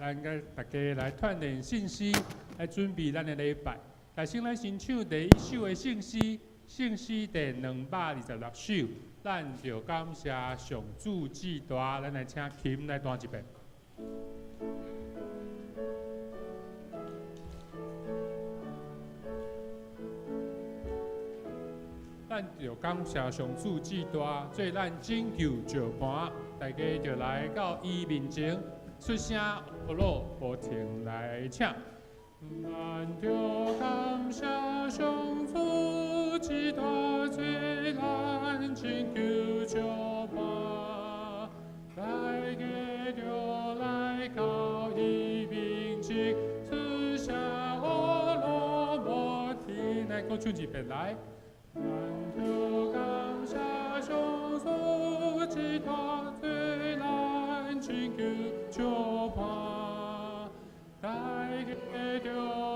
咱共大家來鍛鍊信心，來準備咱的禮拜。來，先來先唱第一首的聖詩，聖詩第226首，咱就感謝上主至大，咱來請琴來彈一遍。咱就感謝上主至大，做咱拯救石磐，大家就來到伊面前，出聲阿羅無停來請。咱就感謝上主至大，做咱拯救石磐，大家就來到伊面前，出聲阿羅無停，來閣唱一遍來。咱就感謝上主至大，做咱拯救石磐，大家就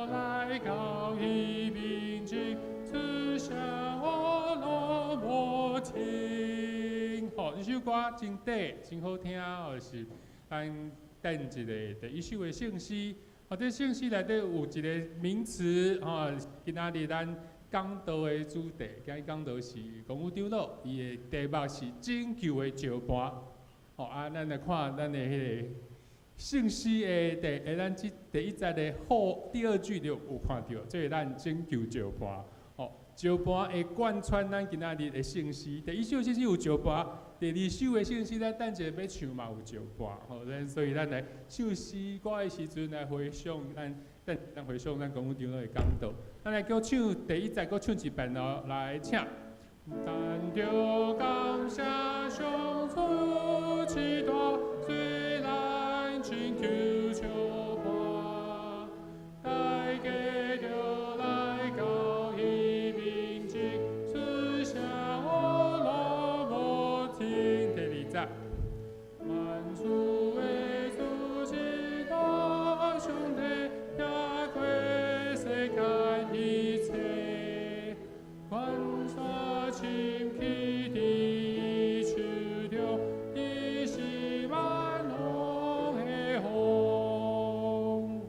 來到伊面前，出聲阿羅無停。好，這首歌真短，真好聽，就是咱等一个第一首的聖詩。哦，這聖詩內底有一个名詞，吼，今仔日咱講道的主題，今日講道是公寓長老，伊的題目是拯救的石磐。吼，啊，咱來看咱的彼个聖詩的第，咱這第一節的後第二句就有看著，這是咱拯救石磐。吼，石磐會貫穿咱今仔日的聖詩。第一首聖詩有石磐，第二首的聖詩咱等一下欲唱嘛有石磐。吼，咱所以咱來唱詩歌的時陣來回想咱。等咱回想咱公寓長老的講道，咱來閣唱第一節，閣唱一遍哦，來，請。咱就感謝上主至大，做咱拯救石磐，大家就來到伊面前，出聲阿羅無停。第二節。萬主的主至大，上帝聽過世間一切，關山深起佇伊手中，伊是萬王的王。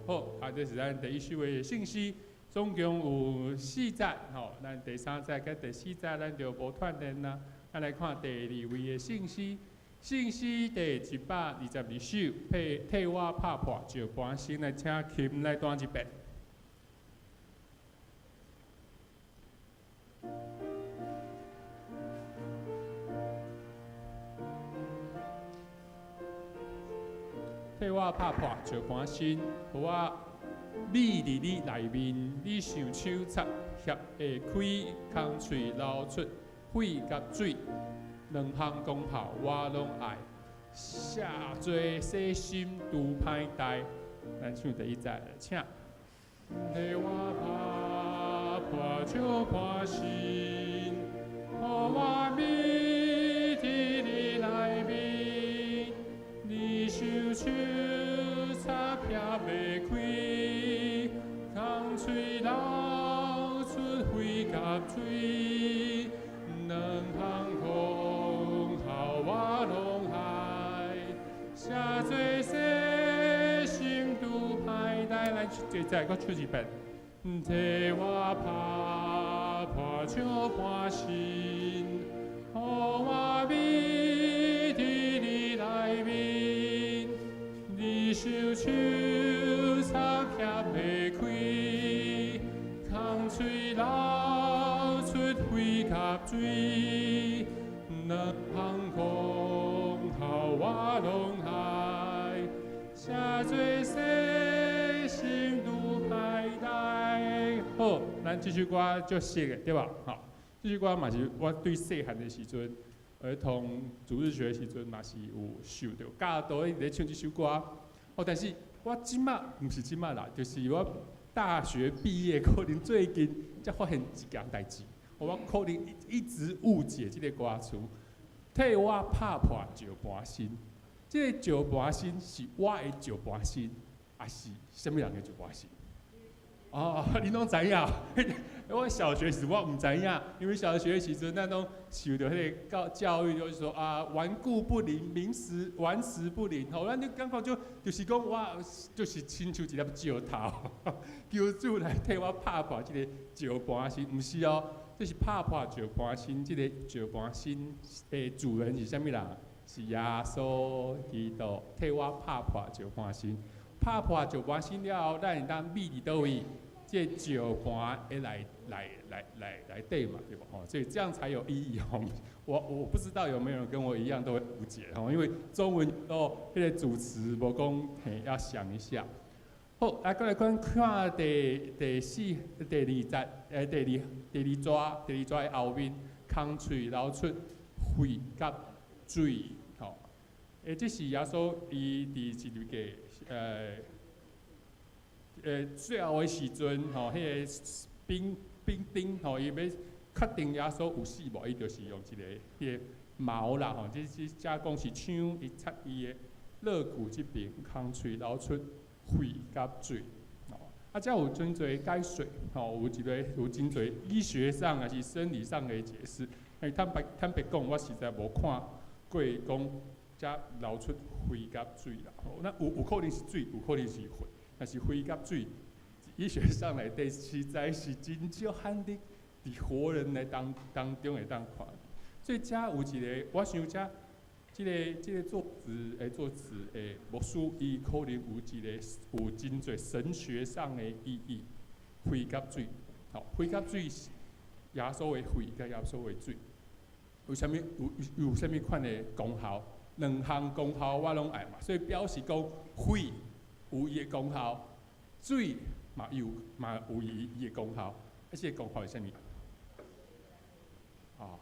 好，啊，這是咱第一首的聖詩，總共有四節，吼，咱第三節佮第四節咱就無鍛鍊啦。咱來看第二位的聖詩。聖詩第122首，替我拍破石磐，先來請琴來彈一遍。替我拍破石磐心，予我覕佇你內面，你想手插合會開，空喙流出血佮水。兩項功效我攏愛，寫做細心拄歹代。咱唱第一節，請。替我拍破石磐心，予我覕佇你內面，你雙手插撇袂開，空喙流出血佮水，兩項功效我攏愛，寫做細心拄歹代。來，這再閣唱一遍。替我拍破石磐心，予我覕佇你內面，你雙手插撇袂開，空喙流出血佮水，兩項功效我攏愛，寫做細心拄歹代。好，咱這首歌足熟的，對無？吼，這首歌嘛是我對細漢的時陣，兒童主日學的時陣嘛是有受著教導，一直咧唱這首歌。哦，但是我這馬毋是這馬啦，就是我大學畢業，可能最近才發現一件代誌。我可能一直誤解這個歌詞，替我拍破石磐心。這個石磐心是我的石磐心，抑是啥物人的石磐心？哦，恁攏知影？我小學時我毋知影，因為小學時陣咱攏受著彼个教育，就是說啊，頑固不靈，明時頑石不靈，吼，咱就感覺就是講我就是親像一粒石頭，求主來替我拍破這个石盤心，毋是哦，這是拍破石盤心，這个石盤心的主人是啥物人？是耶穌基督替我拍破石盤心，拍破石盤心了後，咱會當覕佇佗位？這个石盤會內底嘛，對無吼？所以這樣才有意義吼。我不知道有沒有人跟我一樣都會誤解吼，因為中文哦，彼个主詞無講嘿，要想一下。好，來過來看看第四、第二節，第二逝，第二逝的後面，空喙流出血佮水，吼。這是耶穌伊佇一個最後的時陣，吼，彼个兵丁，吼，伊欲確定耶穌有死無，伊就是用一个彼个矛啦，吼，這遮講是槍，伊插伊的肋骨這邊，空喙流出血佮水，吼，啊，遮有真濟解說，吼，有一個有真濟醫學上還是生理上的解釋。欸，坦白講，我實在無看過講遮流出血佮水啦，吼，那有可能是水，有可能是血。但是血佮水，醫學上內底實在是真少罕得佇活人的當中會當看。所以遮有一个，我想遮這个作詞的牧師，伊可能有一个有真濟神學上的意義。血佮水，吼，血佮水是耶穌的血佮耶穌的水，有啥物有啥物款的功效？兩項功效我攏愛嘛，所以表示講血有伊的功效，水嘛有伊的功效。啊，這个功效是啥物？啊，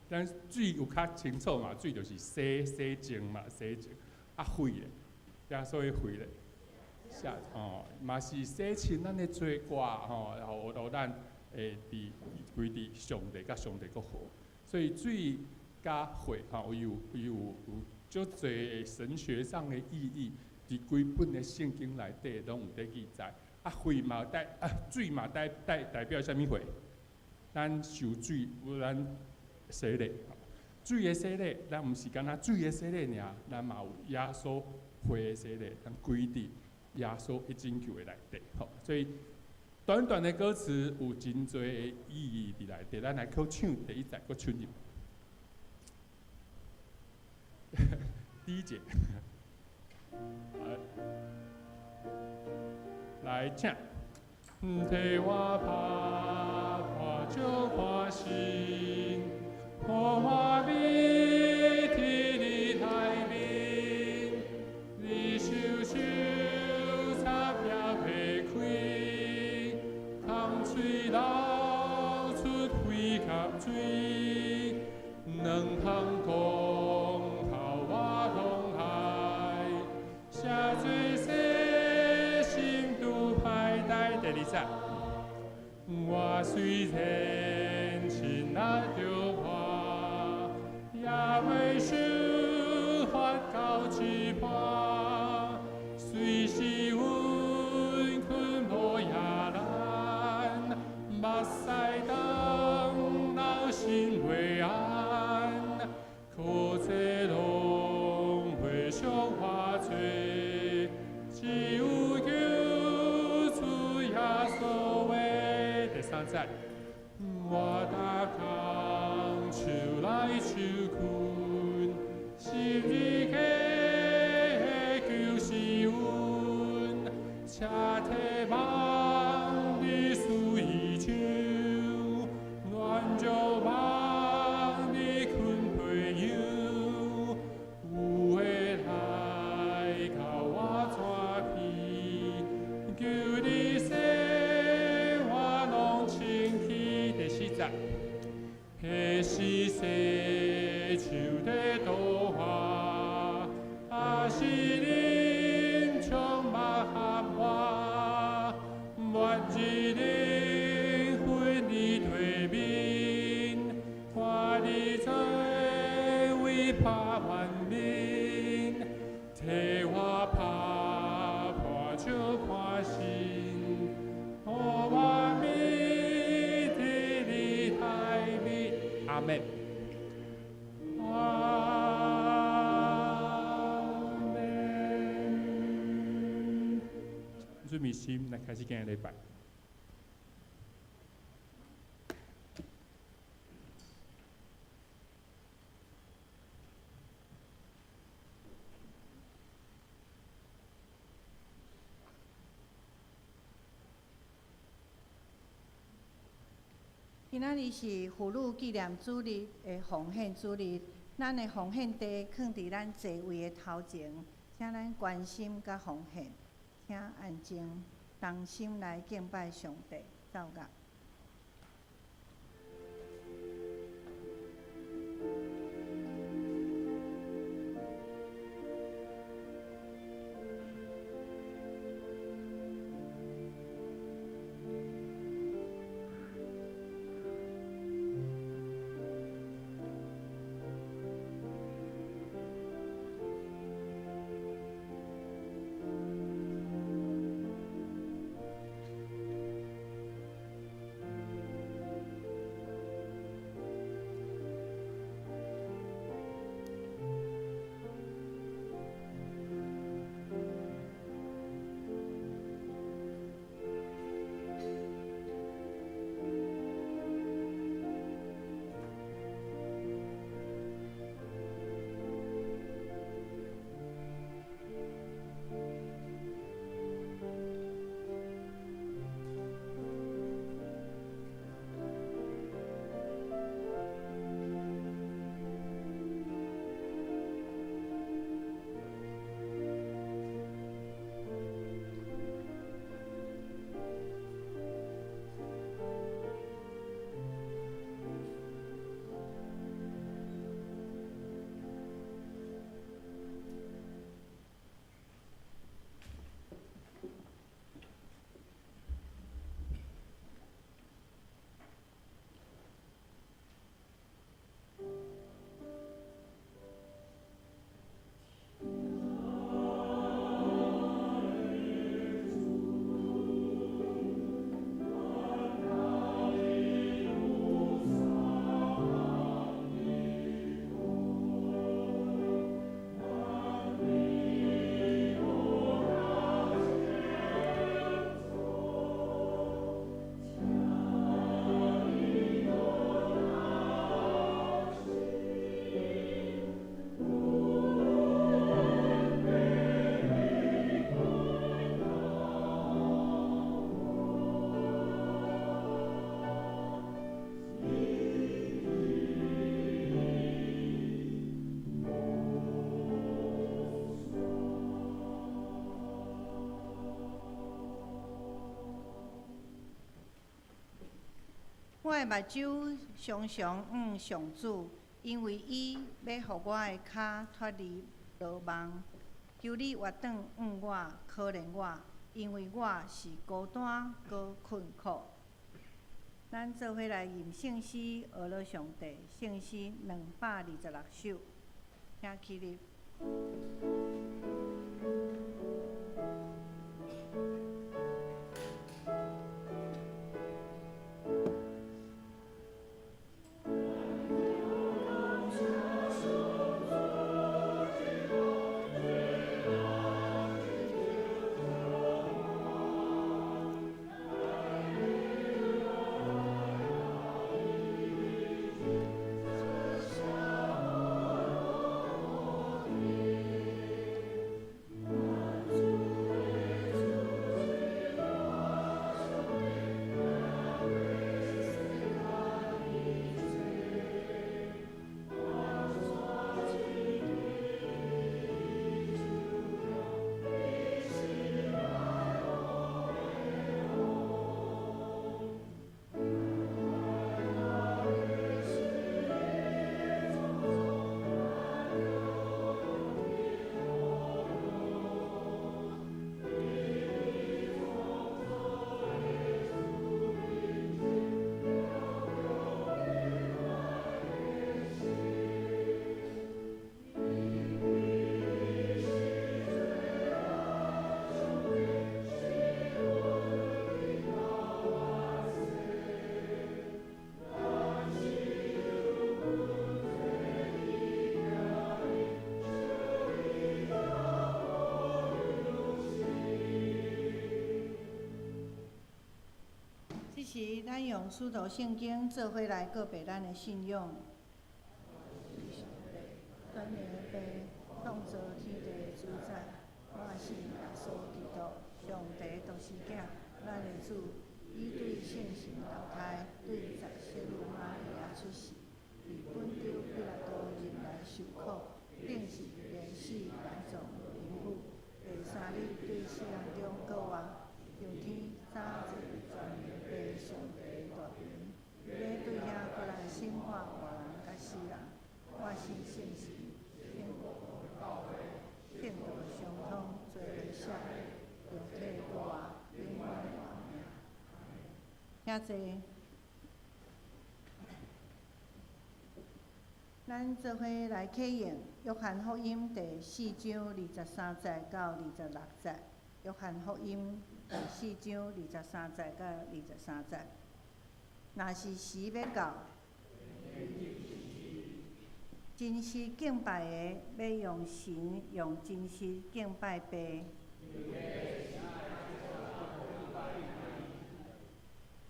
咱水有較清楚嘛，水就是洗淨嘛，洗淨。啊，血咧，耶穌的血咧，下哦，嘛是洗清咱的罪過吼，然後予咱會佇歸佇上帝佮上帝閣好。所以水佮血吼，伊有足濟神學上的意義，佇規本的聖經內底攏有佇記載。啊，血嘛代啊，水嘛代表啥物貨？咱受水，有咱洗禮，水的洗禮，咱毋是干焦水的洗禮爾，咱嘛有耶穌血的洗禮，咱歸佇耶穌的拯救的內底。吼，所以短短的歌詞有真濟的意義佇內底，咱來閣唱第一節，閣唱入。第一節，來，請。替我拍破石盤心，予我覕佇你內面，你手手插拚擘開，空喙流出血佮水，兩項功效我攏愛，寫做洗心拄歹代。第二節，我雖然親力著破，也袂受罰到一半。雖是阮困無野難，目屎當流心袂安，可這攏袂傷我罪，只有救主耶穌話。第三節，我逐工手來手拳，十字架的救是阮，請體望你輸伊手，暖著望你肯培養，有的來共我紙皮，求你洗我攏清氣。第四節，彼是洗手的圖畫，還是啉充目合我，末日靈魂你對面，看你做為拍萬民，替我拍破石盤心，予我覕阿們。阿們。準備心來開始今日禮拜。今仔日是婦女紀念主日的奉獻主日，咱的奉獻袋囥佇咱座位的頭前，請咱關心佮奉獻，請安靜，同心來敬拜上帝，奏樂。我的目睭常常向上主，因為伊欲予我的跤脫離羅網。求你回轉向我，可憐我，因為我是孤單閣困苦。咱做伙來吟聖詩，學樂上帝，聖詩226首，請起立。 Amen. 時，咱用使徒聖經做伙來告白咱的信仰。全能的父，創造天地的主宰，我信耶穌基督，上帝獨生囝，咱的主，伊對聖神投胎，對十聖母瑪利亞出世，佇本丟彼拉多忍來受苦，釘死、連死、埋葬、貧富，第三日對死人中復活，上天，早坐全能父上帝的大爿，欲對遐閣來審判活人佮死人。我信聖神，聖道相通，罪得赦，肉體復活，永遠活命。請坐。咱做伙來啟用《約翰福音》第四章二十三節到二十六節，《約翰福音》第四章二十三節到二十三節。若是時欲到，真實敬拜的，欲用神用真實敬拜父。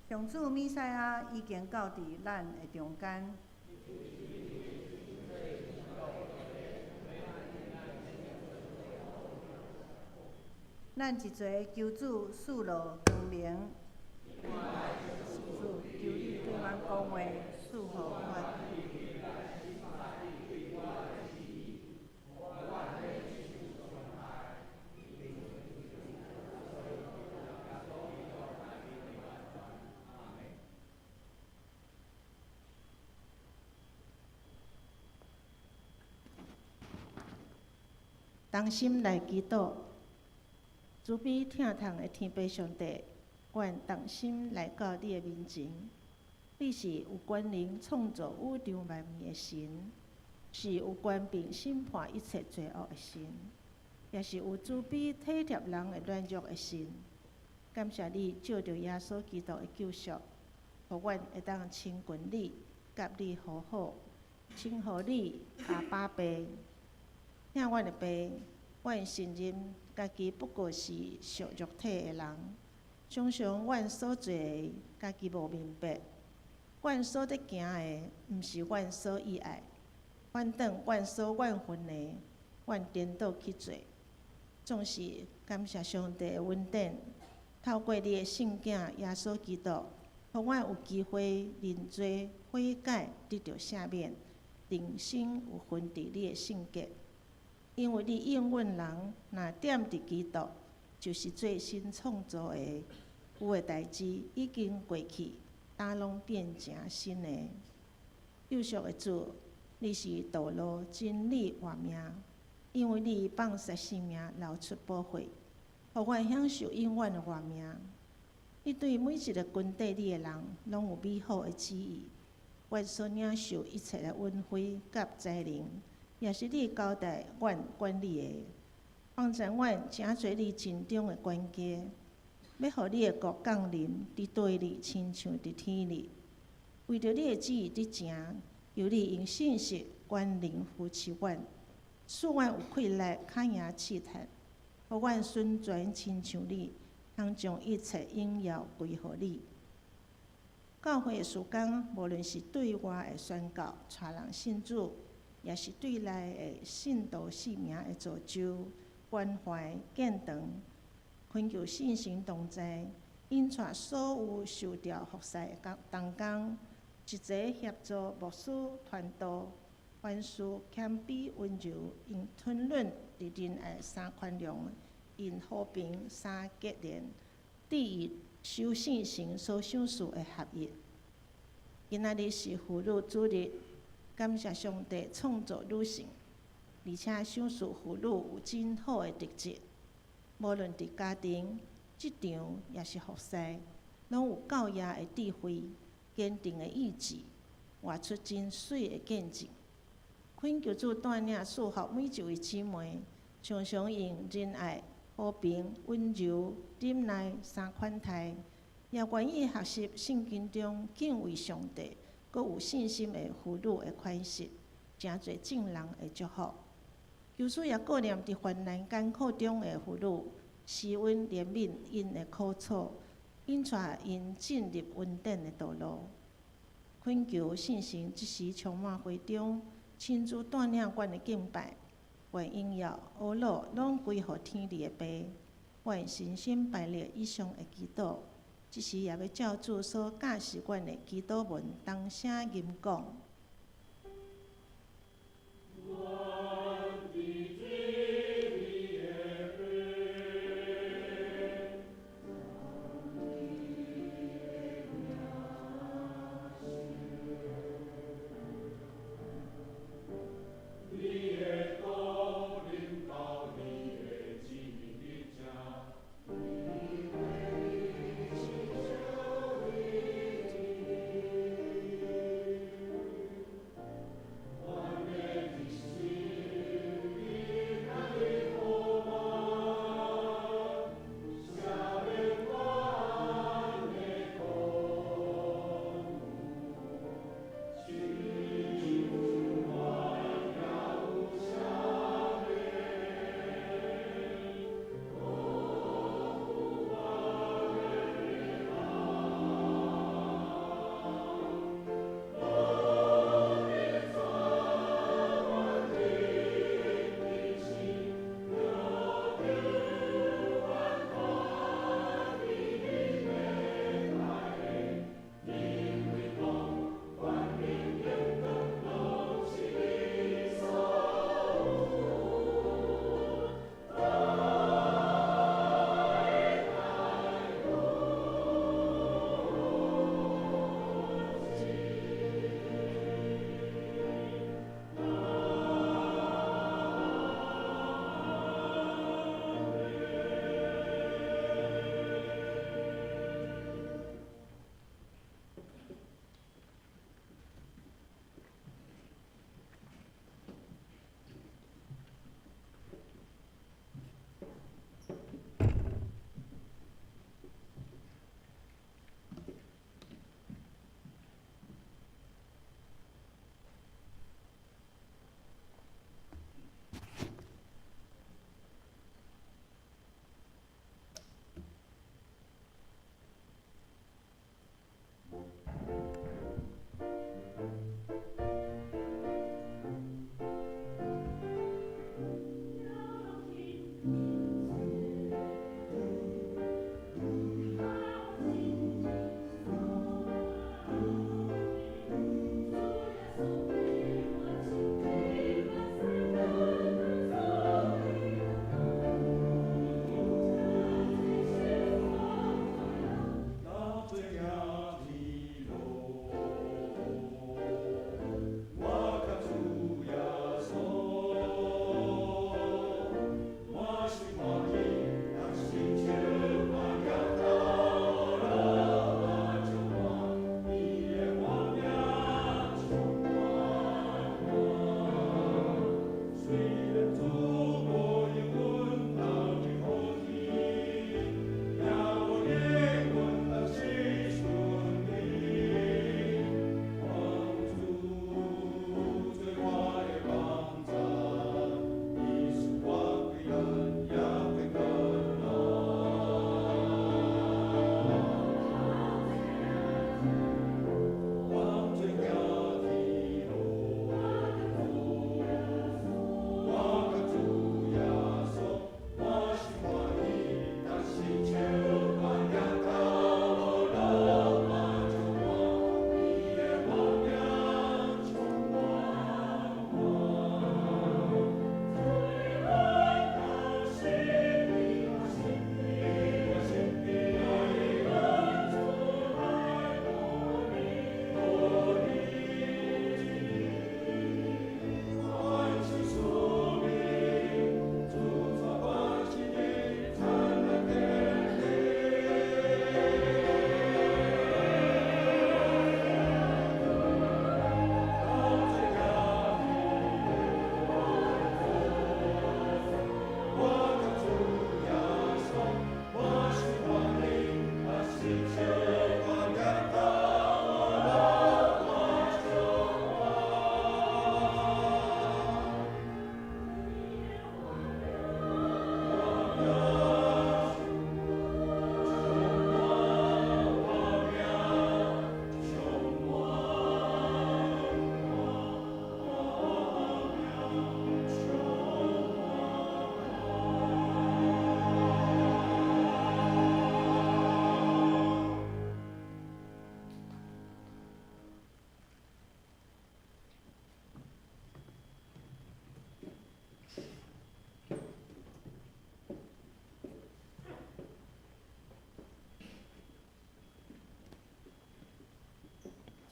上主彌賽亞已經到佇咱的中間。咱一齊求主賜落光明。主，求你對阮講話，賜予阮。同心來祈禱，慈悲疼痛的天父上帝，阮同心來到你的面前。你是有權能創造宇宙萬物的神，是有權柄審判一切罪惡的神，也是有慈悲體貼人的軟弱的神。感謝你藉著耶穌基督的救贖，予阮會當親近你，佮你和好，稱呼你阿爸父。疼阮的父，阮承認家己不過是屬肉體的人，常常阮所做的，家己無明白；阮所咧行的，毋是阮所意愛；反轉阮所怨恨的，阮顛倒去做。總是感謝上帝的恩典，透過你的聖囝耶穌基督，予阮有機會認罪悔改，得著赦免，重新有份佇你的聖潔。因為你應允人，若踮佇基督，就是做新創造的，舊的代誌已經過去，呾攏變成新的。救贖的主，你是道路、真理、活命，因為你放捨性命，流出寶血，予阮享受永遠的活命。你對每一个跟綴你的人，攏有美好的旨意。阮所領受一切的恩惠佮才能，也是你交代阮管理的，幫助阮成做你盡忠的管家，欲予你的國降臨佇地裡，親像佇天裡。為著你的旨意佇成，求你用信實權能扶持阮，賜阮有氣力較贏試探，予阮順全親像你，通將一切榮耀歸予你。教會的事工，無論是對外的宣告，帶人信主，也是對內的信徒性命的造就、關懷、建堂，懇求聖神同在，引帶所有受召服侍的同工，一齊協助牧師傳道，凡事謙卑溫柔，用吞忍佇仁愛三寬容，用和平三結連，致意守聖神所賞賜的合一。今仔日是婦女主日。感謝上帝創造女性，而且賞賜婦女有真好的特質。無論佇家庭、職場，抑是服侍，攏有教養的智慧、堅定的意志，活出真媠的見證。懇求主帶領賜福每一位姊妹，常常用仁愛、和平、溫柔、忍耐三款待，也願意學習聖經中敬畏上帝、閣有信心的婦女的款式，成做眾人的祝福。求主也顧念佇患難艱苦中的婦女，施恩憐憫𪜶的苦楚，引帶𪜶進入恩典的道路。懇求聖神這時充滿會中，親自帶領阮的敬拜，願榮耀、呵咾攏歸予天父的爸。阮誠心排列以上的祈禱，這時也欲照主所教示阮的祈禱文，同聲吟講。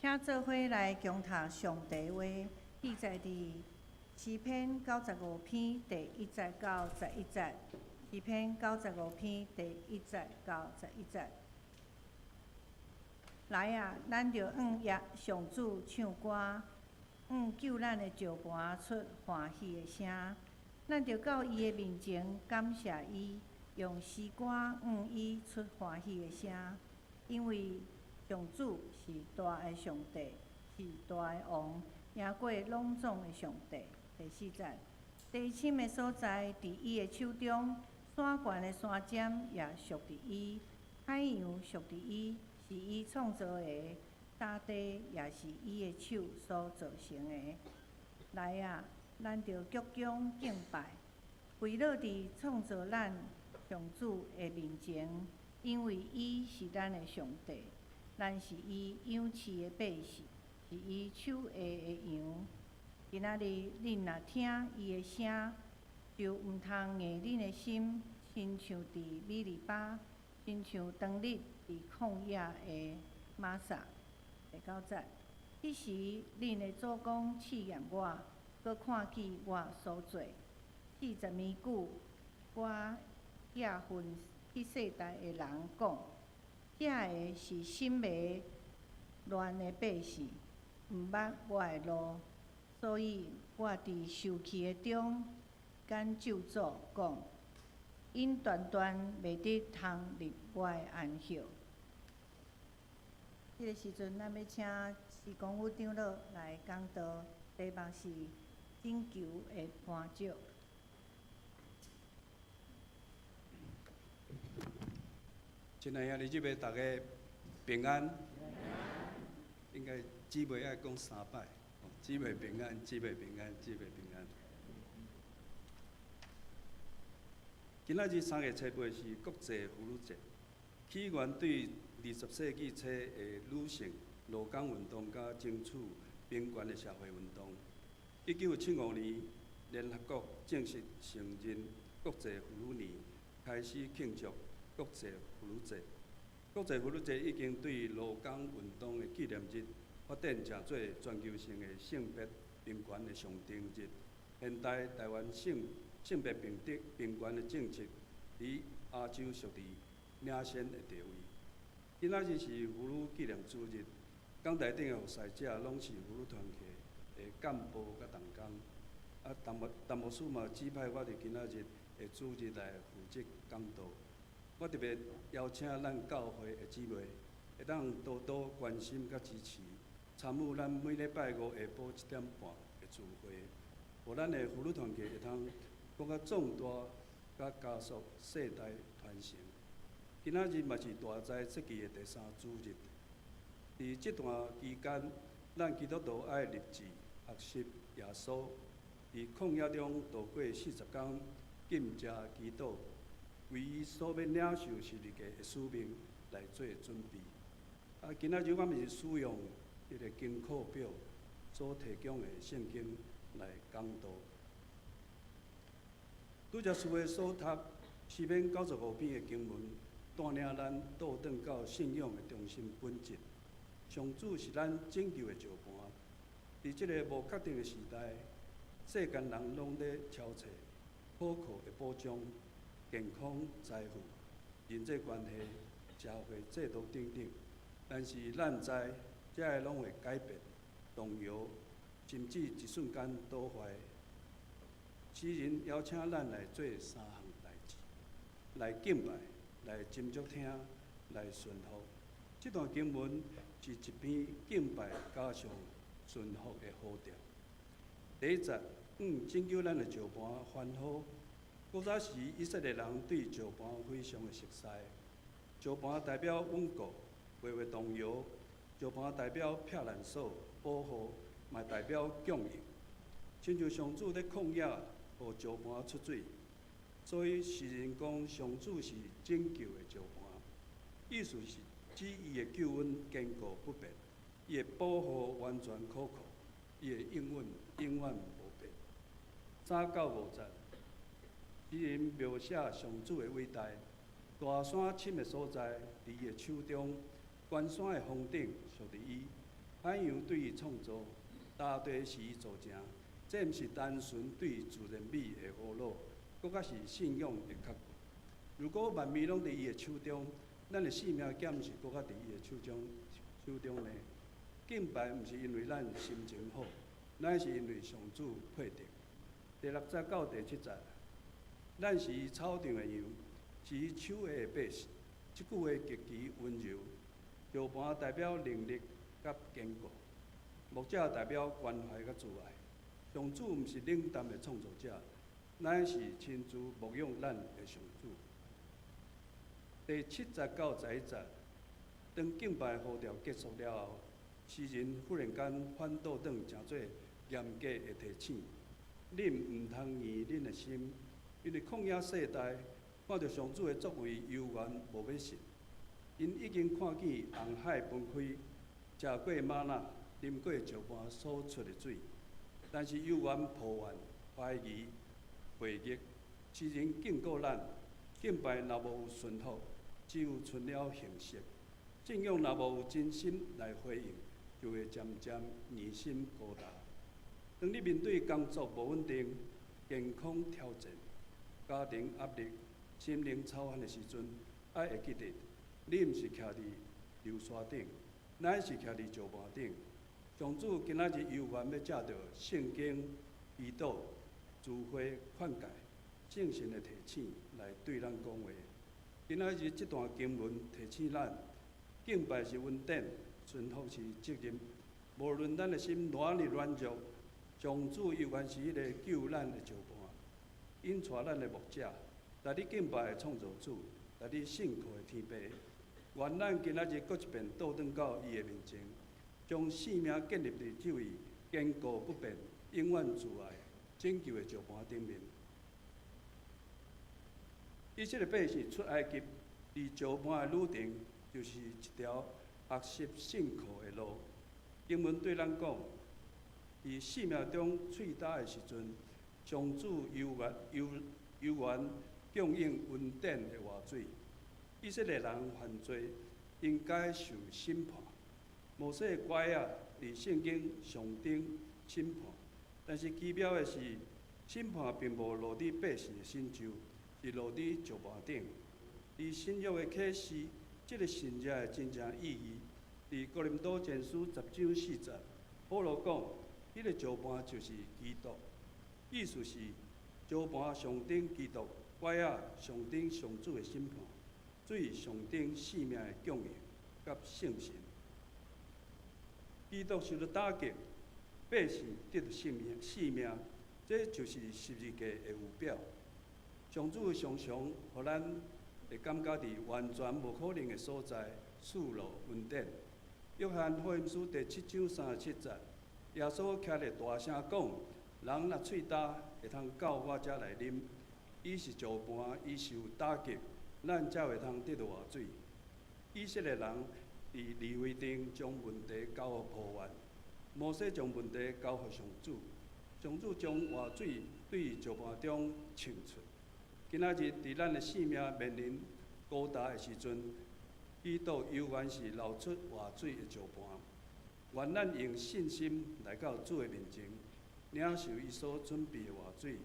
請做伙來恭讀上帝話，記載佇詩篇95篇第1節到11節。詩篇九十五篇第一節到十一節。來啊，咱著向耶上主唱歌，向救咱的石磐出歡喜的聲。咱著到伊的面前感謝伊，用詩歌向伊出歡喜的聲。因為上主是大的上帝，是大的王，贏過攏總的上帝。第四節，地深的所在佇伊的手中，山懸的山尖也屬佇伊，海洋屬佇伊，是伊創造的，大地也是伊的手所造成的。來啊，咱著鞠躬敬拜，跪落佇創造咱上主的面前，因為伊是咱的上帝，咱是伊養飼的百姓，是伊手下的羊。今仔日恁若聽伊的聲，就毋通硬恁的心，親像佇米利巴，親像當日佇曠野的瑪撒。第九節，彼時恁的祖公試驗我，閣看見我所做。40年久，我厭恨彼世代的人講，這个是心迷亂的百姓，毋捌我的路，所以我佇受氣的中間咒詛講，𪜶斷斷袂得通入我的安息。這个時陣，咱欲請施公武長老來講道，題目是拯救的磐石。親愛兄弟姊妹，大家平安。應該姊妹愛講三擺，姊妹平安，姊妹平安，姊妹平安。今仔日3月7日是國際婦女節，起源對20世紀初的女性勞工運動佮爭取平權的社會運動。1975年，聯合國正式承認國際婦女年，開始慶祝國際婦女節。國際婦女節已經對勞工運動的紀念日發展成做全球性的性別平權的象徵日。現代台灣性別平等平權的政策，佇亞洲屬於領先的地位。今仔日是婦女紀念主日，講台頂的服侍者攏是婦女團契的幹部佮同工。啊，陳牧師嘛指派我佇今仔日的主日來負責講道。我特別邀請咱教會的姊妹，會當多多關心佮支持，參與咱每禮拜五下晡7點半的聚會，予咱的婦女團契會通閣較壯大，佮加速世代傳承。今仔日嘛是大齋節期的第三主日，佇這段期間，咱基督徒愛立志學習耶穌，佇曠野中度過40工禁食祈禱，為伊所欲領受十字架的使命來做準備。啊，今仔日我們是使用彼个經課表所提供的聖經來講道。拄才師父所讀詩篇九十五篇的經文，帶領咱倒轉到信仰的中心本質。上主是咱拯救的石磐。佇這个無確定的時代，世間人攏咧敲揣可靠的保障、健康、財富、人際關係、社會制度等等。但是咱知，這个攏會改變、動搖，甚至一瞬間倒壞。詩人邀請咱來做三項代誌：來敬拜、來斟酌聽、來順服。這段經文是一篇敬拜加上順服的和調。第一節，拯救咱的石磐歡呼。古早時以色列人對石磐非常的熟悉。石磐代表穩固，袂會動搖；石磐代表避難所、保護，嘛代表供應。親像上主佇曠野，予石磐出水，所以詩人講上主是拯救的石磐，意思是指伊的救恩堅固不變，伊的保護完全可靠，伊的應允永遠無變。3到5節，詩人描寫上主的偉大，大山深的所在，佇伊的手中，懸山的峰頂屬佇伊，海洋對伊創造，大地是伊造成。這毋是單純對自然美的呵咾，閣較是信仰的確據。如果萬物攏佇伊的手中，咱的性命敢毋是閣較佇伊的手中呢？敬拜毋是因為咱心情好，乃是因為上主配得。第六節到第七節，咱是伊草場的羊，是伊手下的百姓。這句話極其溫柔，石盤代表能力佮堅固，牧者代表關懷佮慈愛。上主毋是冷淡的創造者，乃是親自牧養咱的上主。第七節到11節，當敬拜呼召結束了後，詩人忽然間反倒轉，成做嚴格的提醒：恁毋通硬恁的心，因為曠野世代看著上主的作為，猶原無欲信。𪜶已經看見紅海分開，食過嗎哪，啉過石盤所出的水，但是猶原抱怨、懷疑、背逆。詩人警告咱：敬拜若無有順服，只有存了形式；信仰若無有真心來回應，就會漸漸硬心孤單。當你面對工作無穩定、健康挑戰、家庭壓力、心靈操煩的時陣，愛會記得，你毋是徛佇流沙頂，乃是徛佇石盤頂。上主今仔日猶原欲藉著聖經、祈禱、聚會、勸誡、聖神的提醒來對咱講話。今仔日這段經文提醒咱，敬拜是恩典，順服是責任。無論咱的心偌爾軟弱，上主猶原是彼个救咱的石盤，引帶咱的牧者，來你敬拜的創造主，來你信靠的天父。願咱今仔日閣一遍倒轉到伊的面前，將性命建立佇這位堅固不變、永遠慈愛、拯救的石盤頂面。以色列百姓出埃及，佇石盤的旅程，就是一條學習信靠的路。經文對咱講，佇生命中喙焦的時陣，上主猶原猶原供應恩典的活水。以色列人犯罪，應該受審判。摩西的拐仔佇聖經象徵審判，但是奇妙的是，審判並無落佇百姓的身上，是落佇石盤頂。佇新約的啟示，這個神蹟的真正意義，佇哥林多前書10章4節，保羅講，彼個石盤就是基督，意思是石盤象徵基督，拐仔象徵上主的審判，水象徵生命的供應佮聖神。基督受到打擊，百姓得著性命，性命，這就是十字架的預表。上主常常予咱會感覺佇完全無可能的所在，賜落恩典。約翰福音書第7章37節，耶穌徛咧大聲講：人若喙焦，會通到我遮來啉。伊是石盤，伊受打擊，咱才會通得著活水。以色列人佇利非訂將問題交予抱怨，摩西將問題交予上主，上主將活水對石盤中衝出。今仔日佇咱的生命面臨孤單的時陣，基督猶原是流出活水的石盤。願咱用信心來到主的面前，領受伊所準備的活水、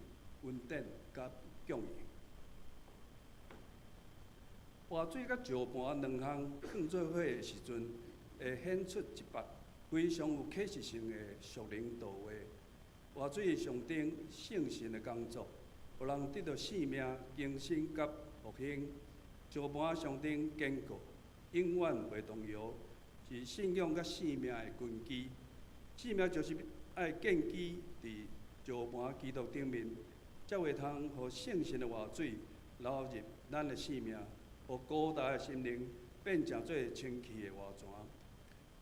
恩典佮供應。活水佮石盤兩項囥做伙的時陣，會顯出一幅非常有啟示性的屬靈圖畫。活水象徵聖神的工作，予人得著生命、更新佮復興；石盤象徵堅固，永遠袂動搖，是信仰佮生命的根基。生命就是愛建基佇石盤基督頂面，才會通予聖神的活水流入咱的生命，予孤單的心靈變成做清氣的活泉。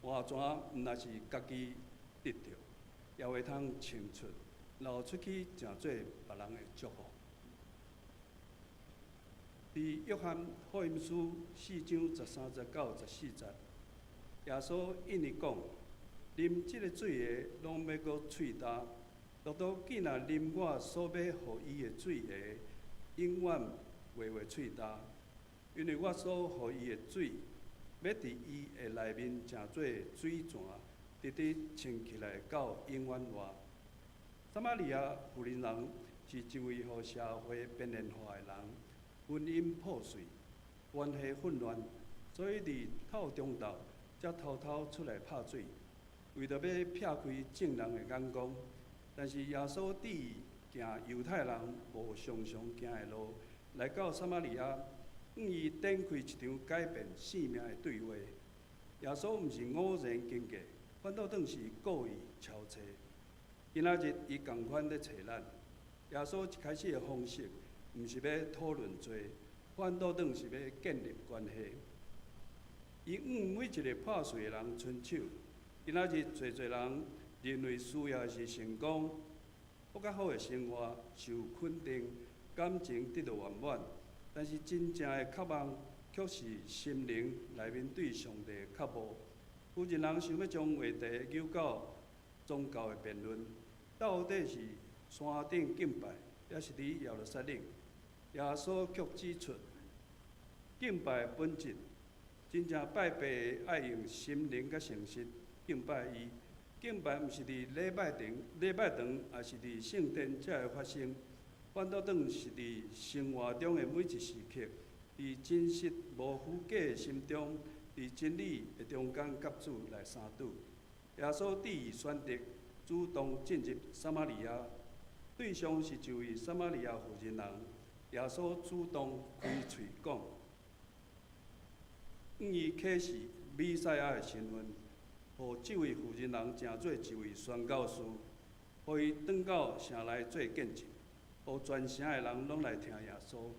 活泉毋但是家己得著，也會通衝出，流出去，成做別人的祝福。佇約翰福音書4章13節到14節，耶穌應伊講：啉這个水的，攏欲閣喙焦；獨獨見若啉我所欲予伊的水的，永遠袂會喙焦。因為我所予伊的水，欲佇伊的內面成做水泉，直直穿起來到永遠活。撒瑪利亞婦人人是一位予社會邊緣化的人，婚姻破碎，關係混亂，所以佇透中晝才偷偷出來拍水，為著欲避開眾人的眼光。但是耶穌致意行猶太人無常常行的路，來到撒瑪利亞，向伊展開一場改變性命的對話。耶穌毋是偶然經過，反倒轉是故意敲揣。今仔日伊仝款咧揣咱。耶穌一開始的方式，毋是欲討論罪，反倒轉是欲建立關係。伊向每一个破碎的人伸手。今仔日濟濟人認為需要的是成功，閣較好的生活，受肯定，感情得到圓滿。但是真正的渴望，卻是心靈內面對上帝的渴慕。婦人人想欲將話題扭到宗教的辯論，到底是山頂敬拜，抑是佇耶路撒冷？耶穌卻指出，敬拜的本質，真正拜父的愛用心靈佮誠實敬拜伊。敬拜毋是佇禮拜堂、禮拜堂，抑是佇聖殿才會發生，反倒轉是佇生活中的每一時刻，佇真實無虛假的心中，佇真理的中間，佮主來相拄。耶穌致意選擇主動進入撒瑪利亞，對象是一位撒瑪利亞婦人人。耶穌主動開喙講，向伊啟示彌賽亞的身份，予這位婦人人成做一位宣教士，予伊轉到城內做見證，予全城的人攏來聽耶穌。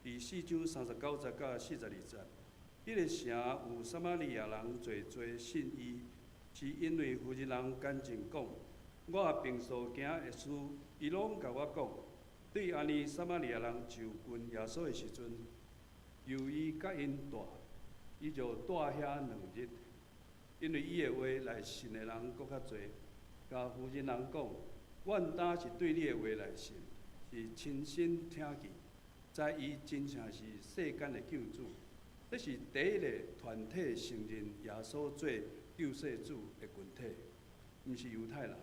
佇4章39節到42節，彼个城有撒瑪利亞人濟濟信伊，是因為婦人人乾淨講，我平所行的事，伊攏共我講。對按呢，撒瑪利亞人就近耶穌的時陣，求伊佮𪜶蹛，伊就蹛遐2日，因為伊的話來信的人閣較濟。共婦人人講，我毋但是對你的話來信，是親身聽見，知伊真正是世間的救主。這是第一个團體承認耶穌做救世主的群體，毋是猶太人，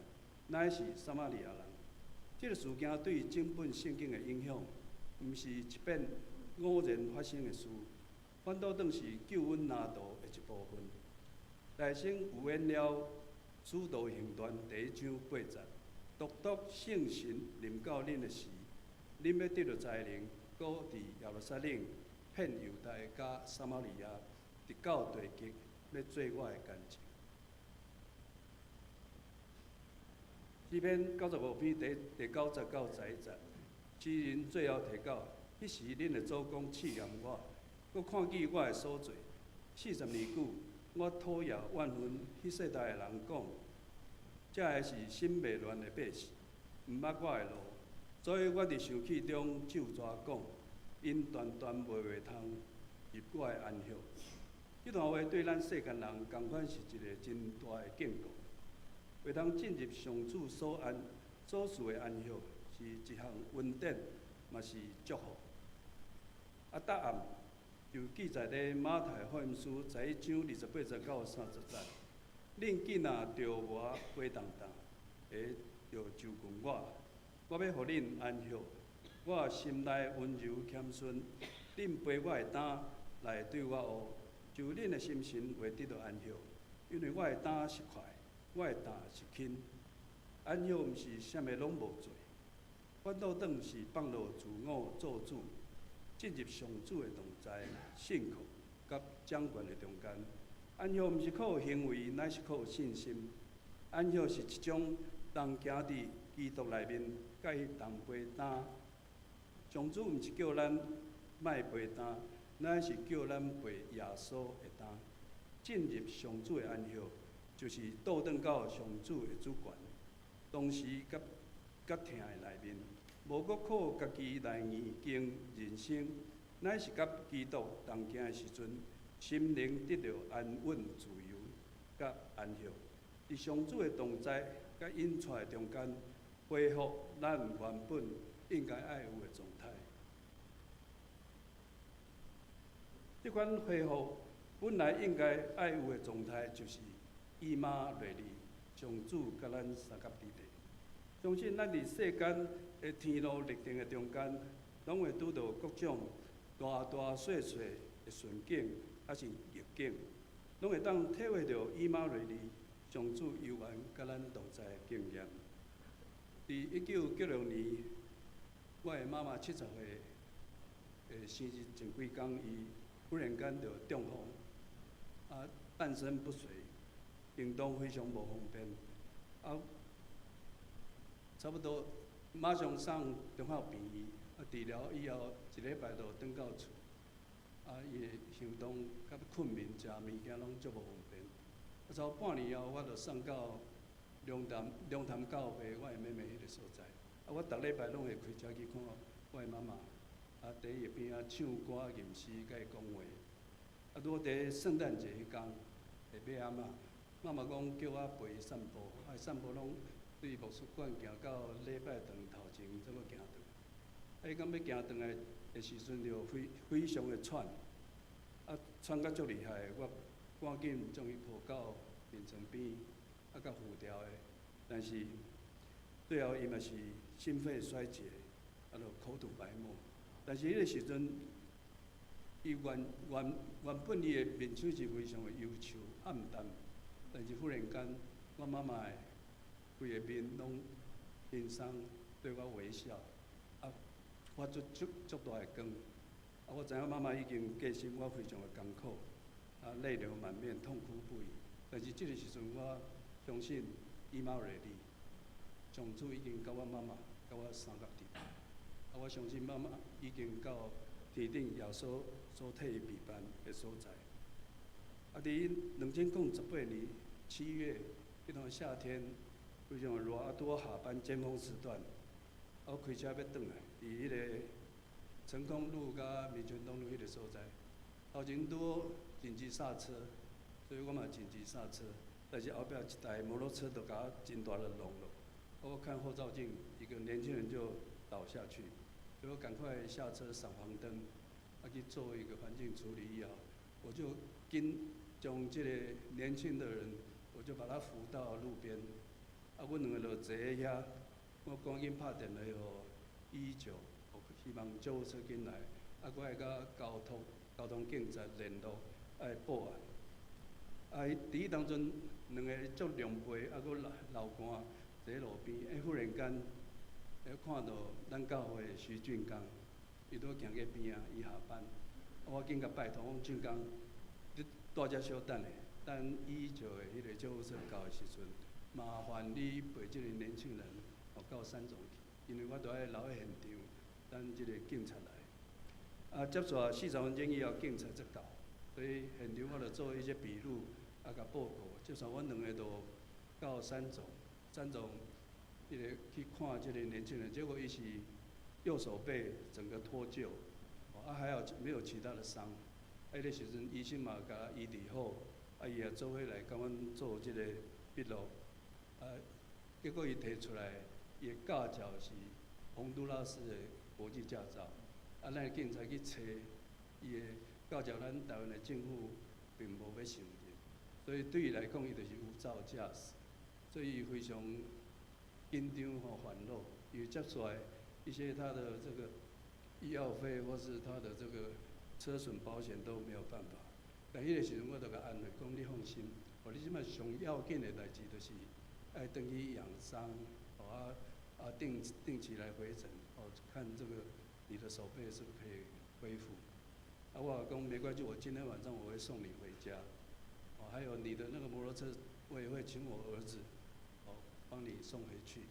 乃是撒瑪利亞人。這个事件對整本聖經的影響，毋是一遍偶然發生的事，反倒轉是救恩藍圖的一部分。大聖預言了《使徒行傳》第1章8節，獨獨聖神臨到恁的時，恁欲得著才能，閣佇耶路撒冷、遍猶太佮撒瑪利亞，直到地極，欲做我的見證。詩篇95篇第9節到11節，詩人最後提到，彼時恁的祖公試驗我，閣看見我的所做。40年久，我討厭怨恨彼世代的人講，這个是心袂亂的百姓，毋捌我的路，所以我佇生氣中咒詛講，𪜶斷斷袂會通入我的安息。這段話對咱世間人仝款是一个真大的警告。會當進入上主所安所賜的安息，是一項恩典，嘛是祝福。啊，答案就記載佇馬太福音書11章28節到30節。恁囝若著無背重擔，會著就近我，我欲予恁安息。我心內溫柔謙遜，恁背我的擔來對我學，就恁的心神會得著安息，因為我的擔是快，我的擔是輕。安息毋是啥物攏無做，反倒轉是放落自我做主，進入上主的同在、信靠佮掌權的中間。安息毋是靠行為，乃是靠信心。安息是一種同行佇基督內面，佮伊同背擔。上主毋是叫咱莫背擔，乃是叫咱背耶穌的擔。進入上主的安息，就是倒轉到上主的主權，同時佮佮疼的內面，無閣靠家己來硬經人生，乃是佮基督同行的時陣，心靈得著安穩、自由佮安息。佇上主的同在佮引帶的中間，恢復咱原本應該愛有的狀態。這款恢復本來應該愛有的狀態，就是以馬內利，上主佮咱相佮佇咧。相信咱佇世間的天路歷程的中間，攏會拄著各種大大細細的順境，抑是逆境，攏會當體會著以馬內利，上主猶原佮咱同在的經驗。佇1996年，我的媽媽70歲的生日前幾工，伊忽然間就中風，啊，半身不遂，行動非常無方便，啊，差不多馬上送中孝病院，啊，治療以後一禮拜就轉到厝，啊，伊的行動佮睏眠、食物件攏足無方便。啊，差不多半年後，我就送到龍潭教會我的妹妹彼個所在。啊，我逐禮拜攏會開車去看我的媽媽，啊，佇伊邊仔唱歌、吟詩，佮伊講話。啊，拄好佇聖誕節彼工的尾暗仔，媽媽講叫我陪伊散步，啊，散步攏對牧師館行到禮拜堂頭前，才閣行轉。啊，伊講欲行轉來的時陣，就非常的喘，啊，喘甲足厲害，我趕緊將伊抱到眠床邊，啊，佮扶牢的。但是最後伊嘛是心肺衰竭，啊，就口吐白沫。但是彼個時陣，伊原本伊的面色是非常的憂愁暗淡，但是忽然間，我媽媽的規個面攏輕鬆對我微笑，啊，發出足足大的光。啊，我知影媽媽已經過身，我非常的艱苦，啊，淚流滿面，痛哭不已。但是這個時陣，我相信以馬內利，上主已經佮我媽媽、佮我相佮佇。啊，我相信媽媽已經到天頂耶穌所替伊備辦的所在。啊，佇2018年7月，彼段夏天非常的熱，啊，拄好下班尖峰時段，我開車欲轉來，佇彼個成功路佮民權東路彼個所在，頭前拄好緊急剎車，所以我嘛緊急剎車，但是後壁一台摩托車就共我真大力弄落，我看後照鏡，一個年輕人就倒下去，所以我趕快下車閃黃燈，啊去做一個環境處理以後，我就緊將這個年輕的人，我就把他扶到路邊，啊，阮兩個就坐佇遐，我趕緊拍電話予119，希望救護車緊來，啊，閣愛佮交通警察聯絡，愛報案。啊，佇彼當陣，兩个足狼狽，啊，閣流流汗，坐佇路邊，欸，忽然間，欸，看著咱教會的徐俊剛，伊拄行過邊仔，伊下班，我緊共拜託，講俊剛，你蹛遮小等下，等119的彼個救護車到的時陣，麻煩你陪這個年輕人，哦，到三總去，因為我著愛留佇現場，等這個警察來。啊，接煞40分鐘以後，警察才到，所以現場我著做一些筆錄，啊，共報告。接煞阮兩个就到三總，三總彼个去看這個年輕人，結果伊是右手臂整個脫臼，啊，還好沒有其他的傷。啊，彼個時陣醫生嘛共醫治好，啊，伊也做伙來共阮做這個筆錄。啊，結果伊提出來，伊的駕照是洪都拉斯的國際駕照。啊，咱的警察去查伊的駕照，咱台灣的政府並無欲承認，所以對伊來講，伊就是無照駕駛，所以伊非常緊張吼煩惱，因為接下來一些他的這個醫藥費或是他的這個車損保險都沒有辦法。但彼個時陣我就共安慰講，你放心，哦，你這擺上要緊的代誌就是愛轉去養傷，哦啊啊定期來回診，哦看這個你的手臂是不是可以恢復。啊，我講沒關係，我今天晚上我會送你回家。哦，還有你的那個摩托車，我也會請我兒子，哦，幫你送回去。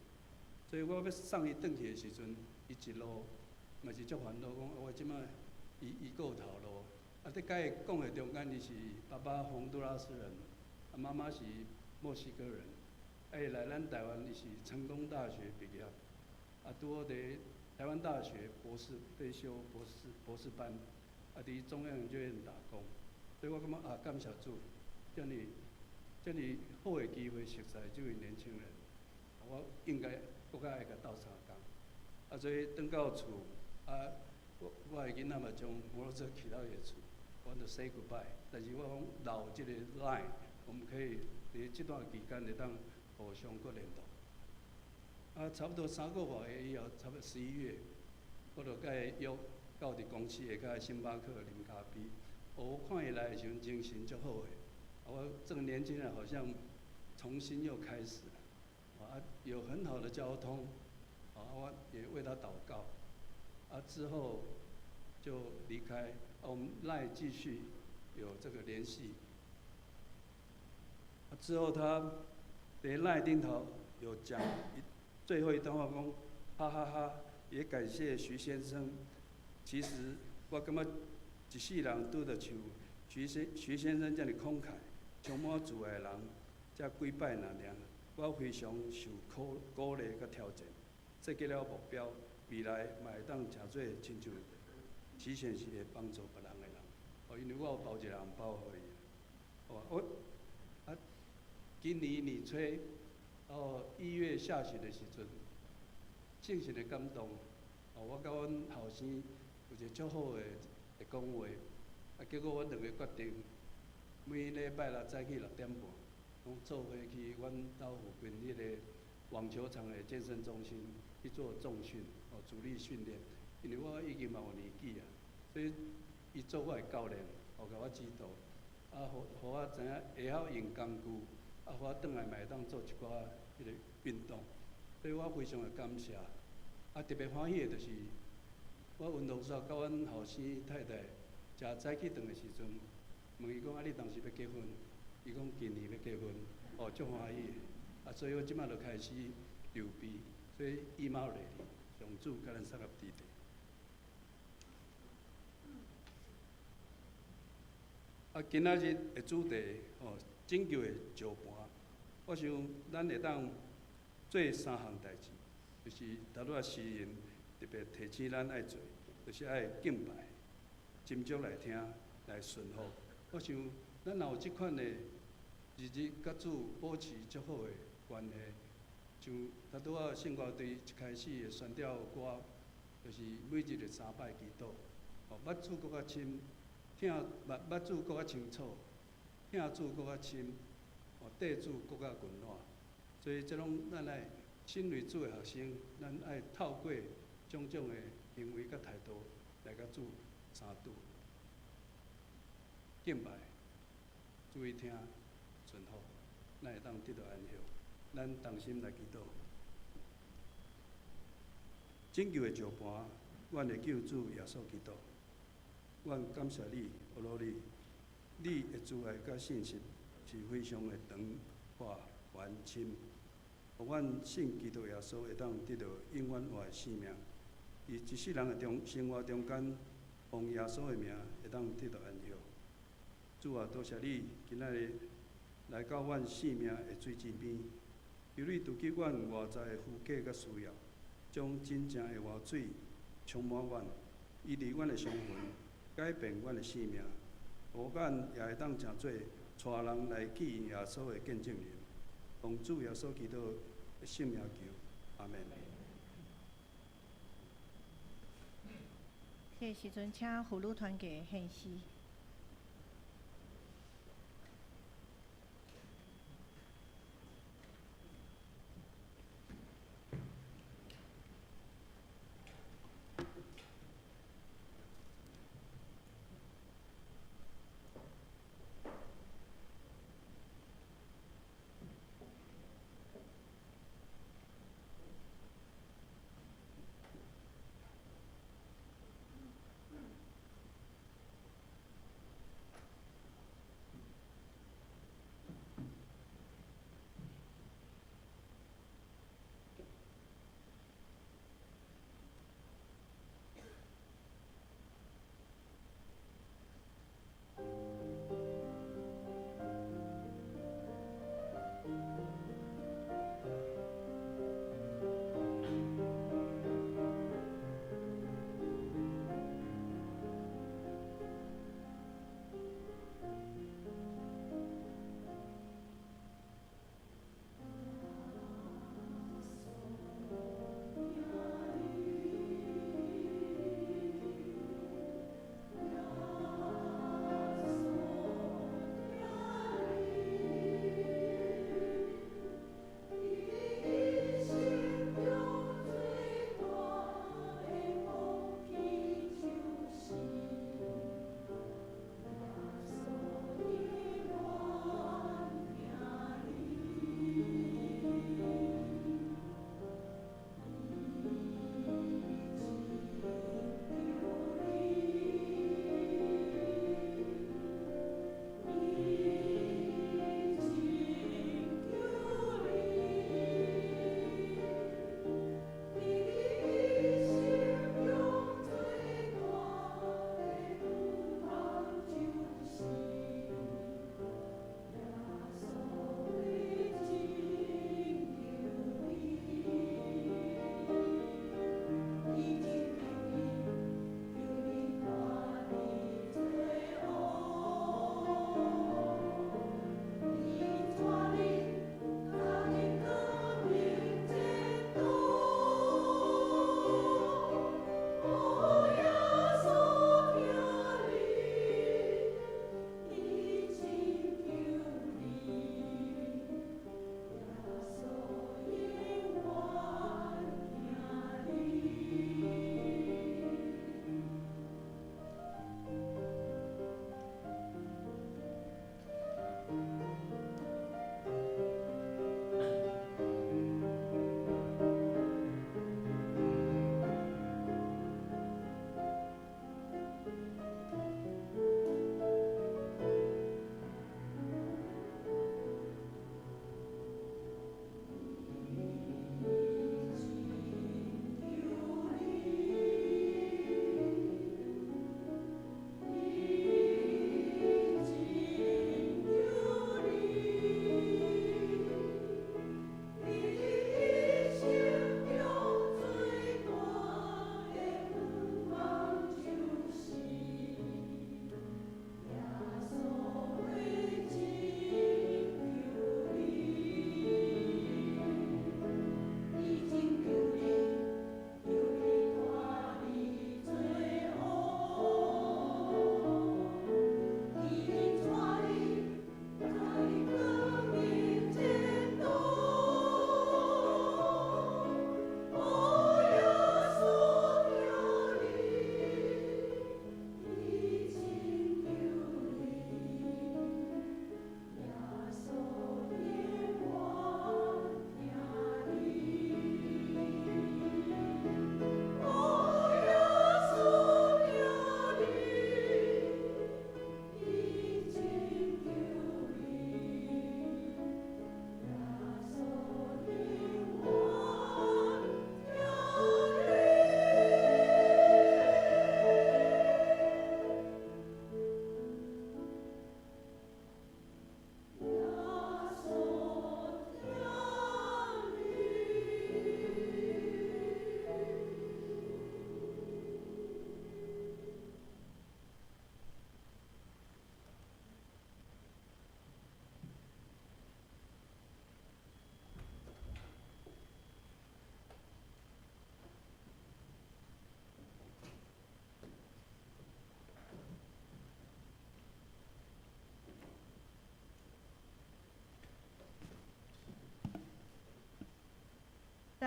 所以我欲送伊轉去的時陣，伊一路嘛是足煩惱，講我這擺伊伊閣有頭路。啊，佇共伊講的中間，伊是爸爸洪都拉斯人，啊媽媽是墨西哥人。啊，伊來咱台灣，伊是成功大學畢業，啊，拄好佇台灣大學博士退修博士班，啊，佇中央研究院打工。所以我感覺啊，感謝主，遮爾遮爾好的機會熟似這位年輕人，我應該閣較愛共鬥相共。啊，所以轉到厝，啊，我的囡仔嘛將摩托車騎到伊的厝，阮就 say goodbye。但是我講留這個 line，我們可以佇這段期間會當互相閣聯絡。啊，差不多3個月以後，差不多11月，我就共伊約到佇公司下跤星巴克啉咖啡。哦，我看伊來的時陣精神足好的，啊，我這個年輕人好像重新又開始了，啊，有很好的交通，啊，我也為他禱告，啊，之後就離開，啊，我們 LINE 繼續有這個聯繫。啊，之後他佇 LINE 頂頭有講一最後一段話，講哈哈哈，也感謝徐先生。其實我感覺一世人拄著像徐先生遮爾慷慨、充滿慈愛的人，才幾擺爾爾。我非常受鼓鼓勵佮挑戰，設計了目標，未來嘛會當誠做親像徐先生會幫助別人的人。哦，因為我有包一個紅包予伊。哦，我啊，今年年初，哦1月下旬的時陣，聖神的感動，哦，我佮阮後生有一個足好的會講話，啊，結果阮兩个決定，每禮拜六早起6點半，攏做伙去阮兜附近彼個網球場的健身中心去做重訓，哦，阻力訓練。因為我已經嘛有年紀啊，所以伊做我的教練，哦，共我指導，啊，予予我知影會曉用工具，啊，予我轉來嘛會當做一寡彼個運動，所以我非常的感謝。啊，特別歡喜的就是，我運動煞佮阮後生太太誠早起轉的時陣，問伊講啊，你當時欲結婚？伊講今年欲結婚，哦，足歡喜的。啊，所以我這擺就開始籌備，所以以馬內利，上主佮咱相佮佇咧。啊，今仔日的主題吼，拯救的石盤，我想咱會當做三項代誌，就是頭拄仔詩人特別提醒咱愛做，就是愛敬拜、斟酌來聽、來順服。我想咱若有這款的日日佮主保持足好的關係，像頭拄仔聖歌隊一開始的宣調歌，就是每日的三擺祈禱，哦，捌主閣較深。疼捌捌主閣較清楚，疼主閣較深，哦，綴主閣較溫暖。所以這攏咱愛身為主的學生，咱愛透過種種的行為佮態度來佮主相拄。敬拜，注意聽，順服，咱會當得到安息。咱同心來祈禱。拯救的石盤，阮的救主耶穌基督。阮感謝你，阿羅你，你的慈愛佮信實是非常的長、闊、寬、深，予阮信基督耶穌會當得到永遠活的生命。佇一世人的中生活中間，奉耶穌的名會當得到安息。主啊，多謝你今仔日來到阮生命的水池邊，求你除去阮外在的虛假佮需要，將真正的活水充滿阮，醫治阮的傷痕。改變阮的生命，予咱也會當成做帶人來見耶穌的見證人。奉主耶穌基督的聖名求，阿門。這個時陣，請婦女團體獻詩。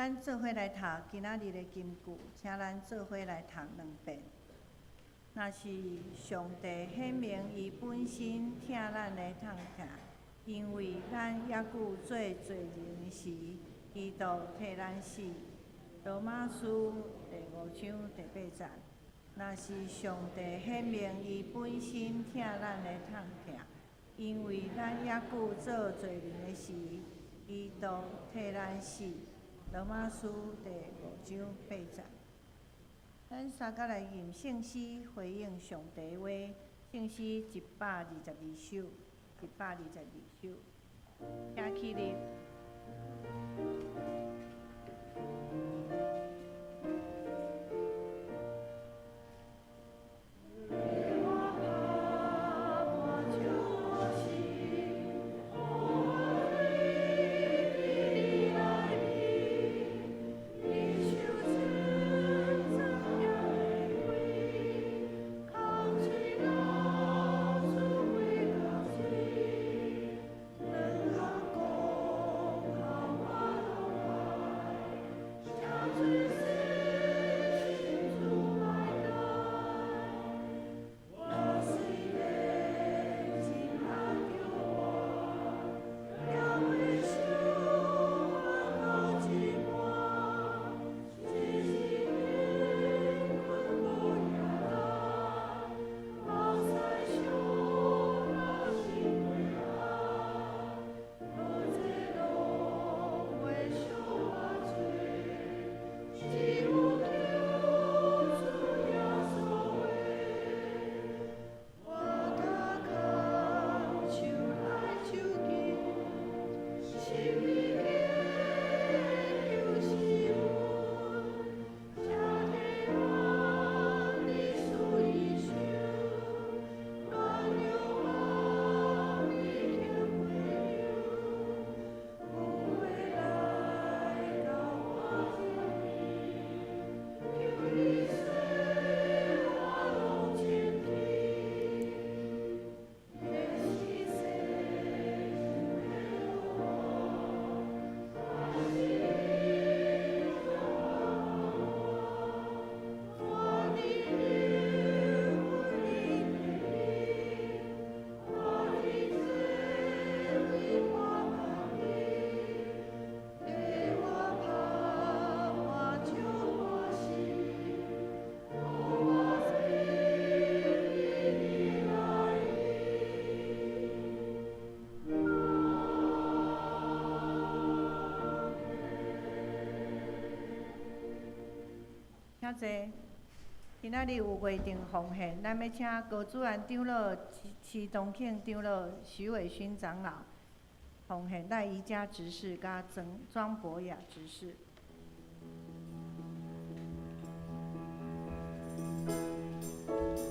咱做伙來讀今仔日的金句，請咱做伙來讀兩遍。若是上帝顯明伊本身疼咱的痛疼，因為咱猶閣做罪人時，基督替咱死。羅馬書第五章第八節。若是上帝顯明伊本身疼咱的痛疼，因為咱猶閣做罪人的時，基督替咱死。羅馬書第五章八節。咱三角來吟聖詩回應上帝話，聖詩122首，122首，請起立。請坐。今仔日有月定奉獻，咱欲請高主安長老、徐東慶長老、徐偉勳長老奉獻，賴宜家執事佮莊莊博雅執事。 Amen.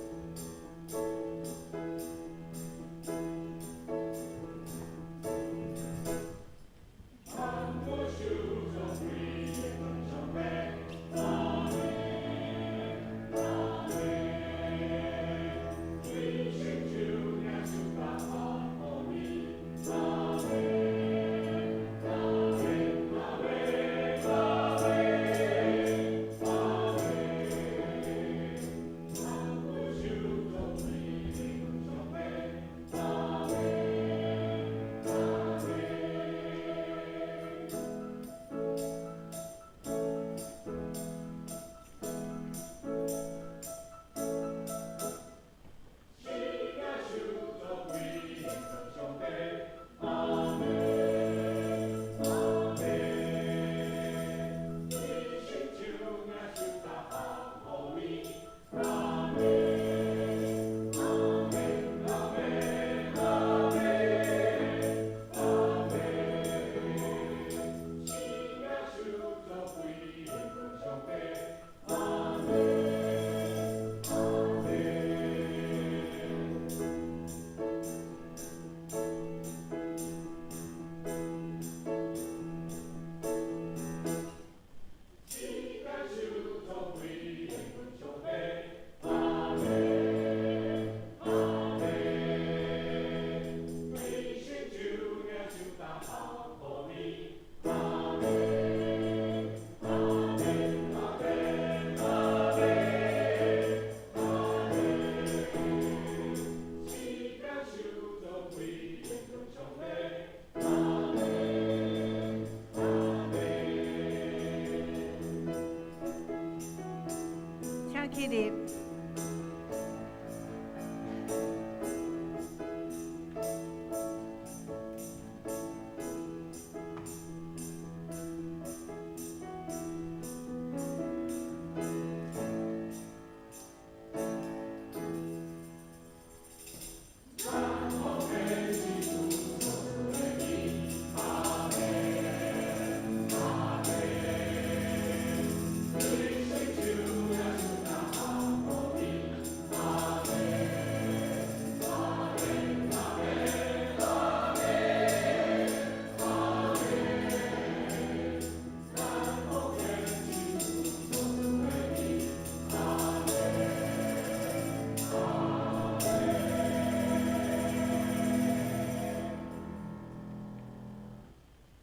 日。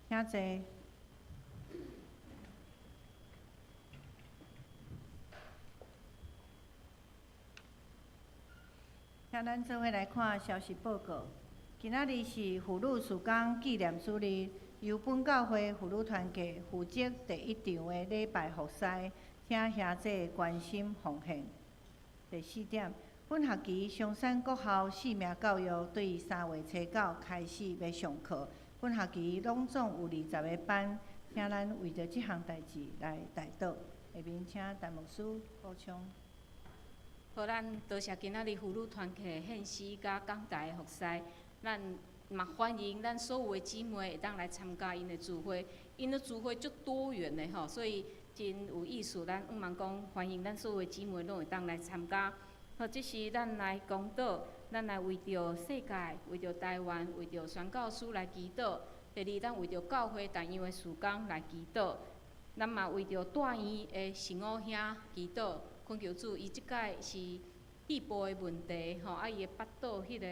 请坐。请咱做伙来看消息报告。今仔日是妇女事工纪念主日，由本教会妇女团契负责第一场的礼拜服侍，请兄姐关心奉献。第四点，本学期松山国校生命教育对3月初9开始欲上课。本学期拢总有20个班，请咱为著这项代志来代祷。下面请陈牧师补充。好，咱多谢今仔日妇女团契献诗佮讲台的服侍，咱嘛欢迎咱所有的姊妹会当来参加𪜶的聚会，𪜶的聚会足多元的吼，所以真有意思。咱向望讲欢迎咱所有的姊妹拢会当来参加。好，这时咱来公祷，咱来为著世界、为著台湾、为著宣教师来祈祷。第二，咱为著教会重要的事工来祈祷。咱嘛为著大院的神武兄祈祷，恳求主，伊这摆是肺部的问题吼，伊的腹肚彼个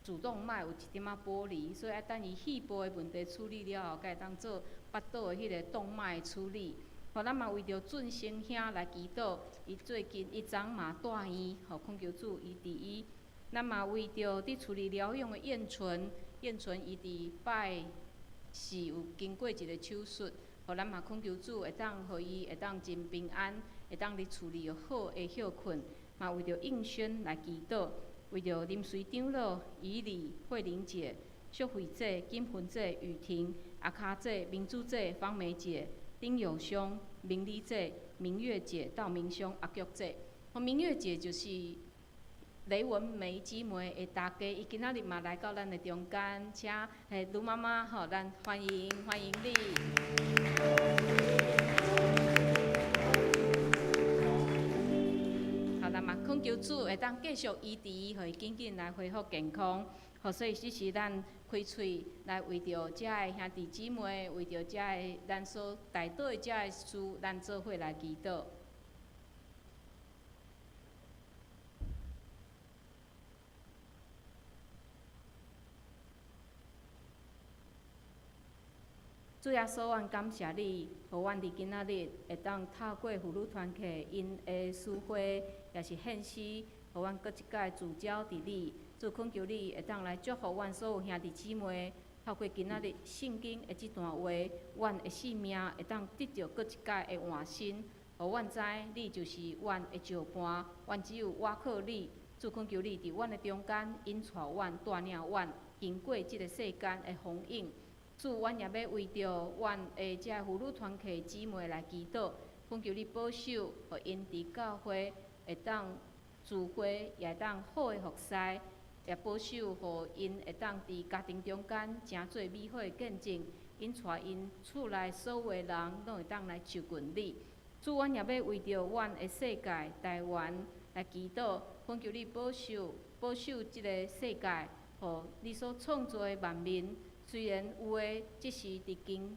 主动脉有一点仔剥离，所以爱等伊肺部的问题处理了后，才会当做腹肚的彼个动脉处理。吼，咱嘛为著俊生兄来祈祷，伊最近伊昨嘛住院，吼，恳求主医治伊。咱嘛为著伫厝里疗养的燕纯，燕纯伊伫拜四有经过一个手术，吼，咱嘛恳求主会当予伊会当真平安，会当伫厝里有好的歇睏。嘛为著应轩来祈祷，为著林随长老、以礼、慧玲姐、淑慧姐、金芬姐、雨婷、阿卡姐、明珠姐、芳梅姐、丁友兄、明丽姐、明月姐、道明兄、阿菊姐。吼，明月姐就是雷文梅姊妹的大家，伊今仔日嘛来到咱的中间，请卢妈妈吼，咱欢迎欢迎你。好，咱嘛恳求主会当继续医治伊，予伊紧紧来恢复健康。好，所以这时咱开喙来为著遮的兄弟姊妹，为著遮的咱所代祷的遮的事，咱做伙来祈祷。主耶稣，阮感谢你，予阮伫今仔日会当透过妇女团契𪜶的诗会，也是献诗，予阮阁一摆聚焦伫你。主恳求你会当来祝福阮所有兄弟姊妹，透过今仔日圣经的这段话，阮的性命会当得著阁一摆的换新，予阮知你就是阮的石伴，阮只有倚靠你。主恳求你伫阮的中间引带阮、带领阮，经过这个世间的风雨。主，阮也欲为著阮的这妇女团契姊妹来祈祷，恳求你保守，予𪜶伫教会会当聚会，也会当好的服侍，也保守予𪜶会当伫家庭中间成做美好的见证，𪜶带𪜶厝内所有的人拢会当来就近你。主，阮也欲为著阮的世界台湾来祈祷，恳求你保守，保守这个世界，予你所创造的万民。虽然有的只是伫经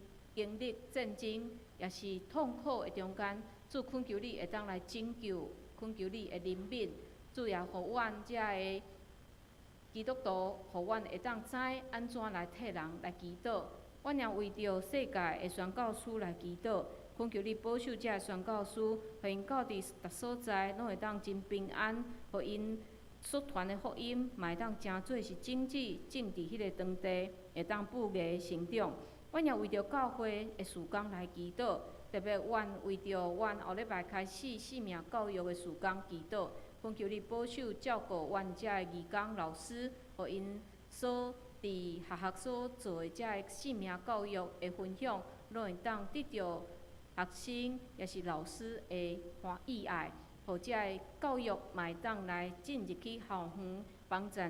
历战争，也是痛苦的中间，主恳求你会当来拯救，恳求你的怜悯，主也予阮遮的基督徒，予阮会当知按怎来替人来祈祷。阮也为著世界的宣教师来祈祷，恳求你保守遮的宣教师，予𪜶到伫逐所在拢会当真平安，予𪜶所传的福音嘛会当成做是种子，种伫彼个当地，会当布芽成长。阮也为著教会的事工来祈祷，特别阮为著阮后礼拜开始生命教育的事工祈祷，恳求你保守照顾阮遮的义工老师，予𪜶所伫学校所做的遮个生命教育的分享，拢会当得著学生也是老师的欢喜爱，予遮个教育嘛会当来进入去校园，帮助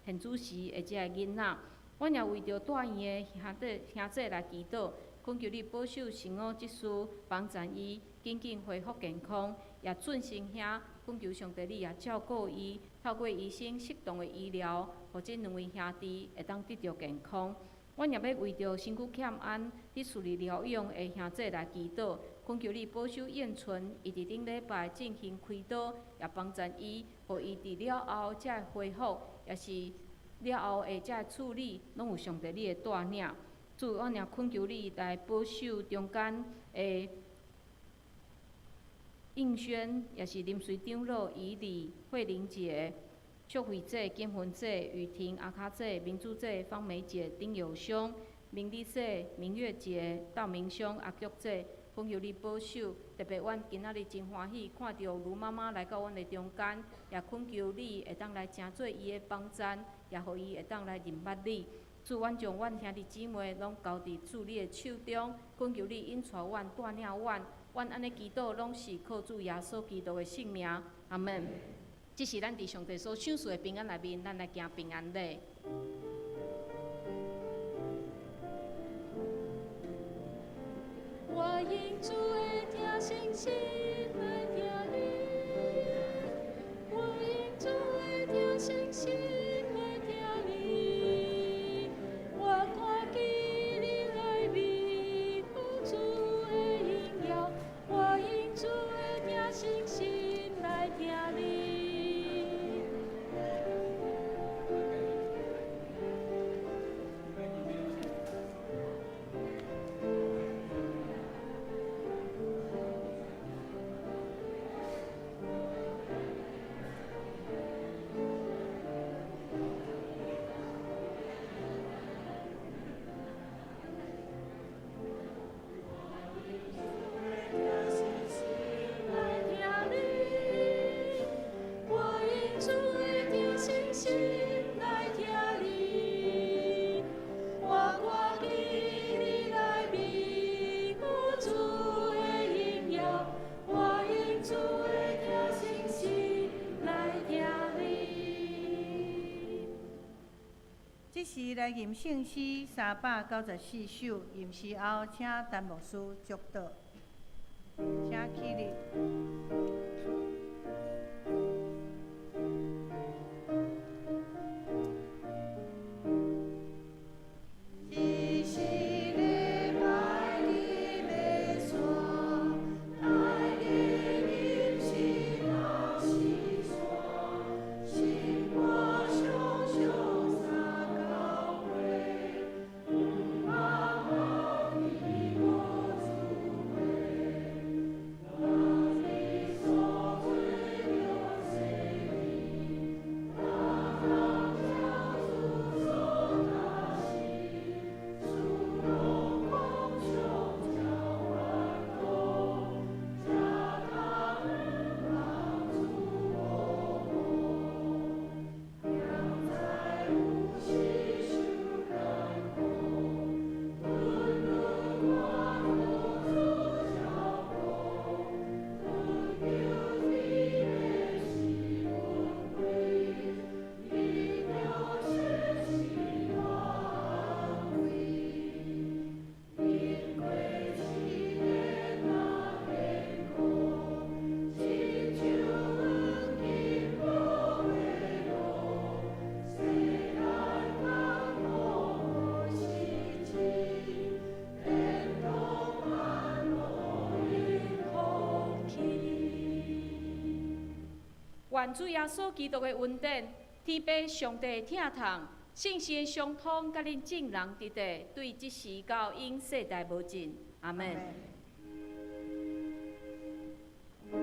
现主时的遮个囡仔。阮也为著大院的兄弟兄姊来祈祷，恳求你保守神武执事，帮助伊紧紧恢复健康，也准生兄，恳求上帝你也照顾伊，透过医生适当的医疗，予这两位兄弟会当得著健康。阮也欲为著身躯欠安、伫厝里疗养的兄姊来祈祷，恳求你保守燕春，伊伫顶礼拜进行开刀，也帮助伊，予伊伫了后才会恢复，也是了后的这个处理，拢有上帝你的带领。主，阮也恳求你来保守中间的应轩，也是林随长老、以礼、慧玲姐、秀慧姐、金魂姐、雨婷、阿卡姐、明珠姐、芳梅姐、丁友兄、明丽姐、明月姐、道明兄、阿菊姐，恳求你保守。特别阮今仔日真欢喜，看著卢妈妈来到阮的中间，也恳求你会当来成做伊的帮赞，也予伊会当来认捌你。主，阮将阮兄弟姊妹拢交伫主你的手中，恳求你引带阮、带领阮。阮按呢祈祷，拢是靠主耶稣基督的圣名。阿门。这是咱伫上帝所赏赐的平安内面，咱来行平安礼。我因主的疼惜心来疼你，我因主的疼惜心来疼你，我看见你内面有主的荣耀，我因主的疼惜心来疼你。来疼你，我因主的疼惜心来疼你，我看见你内面有主的荣耀，我因主的疼惜心来疼你。这时来吟圣诗394首，吟诗后请陈牧师祝祷，请起立。一时礼拜伫爬山，带你入是那是山，心肝常常三交会，毋茫茫伊无滋味，人你所做着生意，大当叫主所大喜。主荣光上叫万国，才通望主无无，良在有时受艰苦，吞入我土主照顾，恳求你的是恩惠，你着说是我安慰。因过试炼那坚固，亲像黄金无花露，世间艰苦无时尽，天堂安乐因福气。愿主耶稣基督的恩典、天父上帝的疼痛、圣神的相通，佮恁众人伫地，对这时到永世代无尽。阿门。阿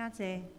遮濟。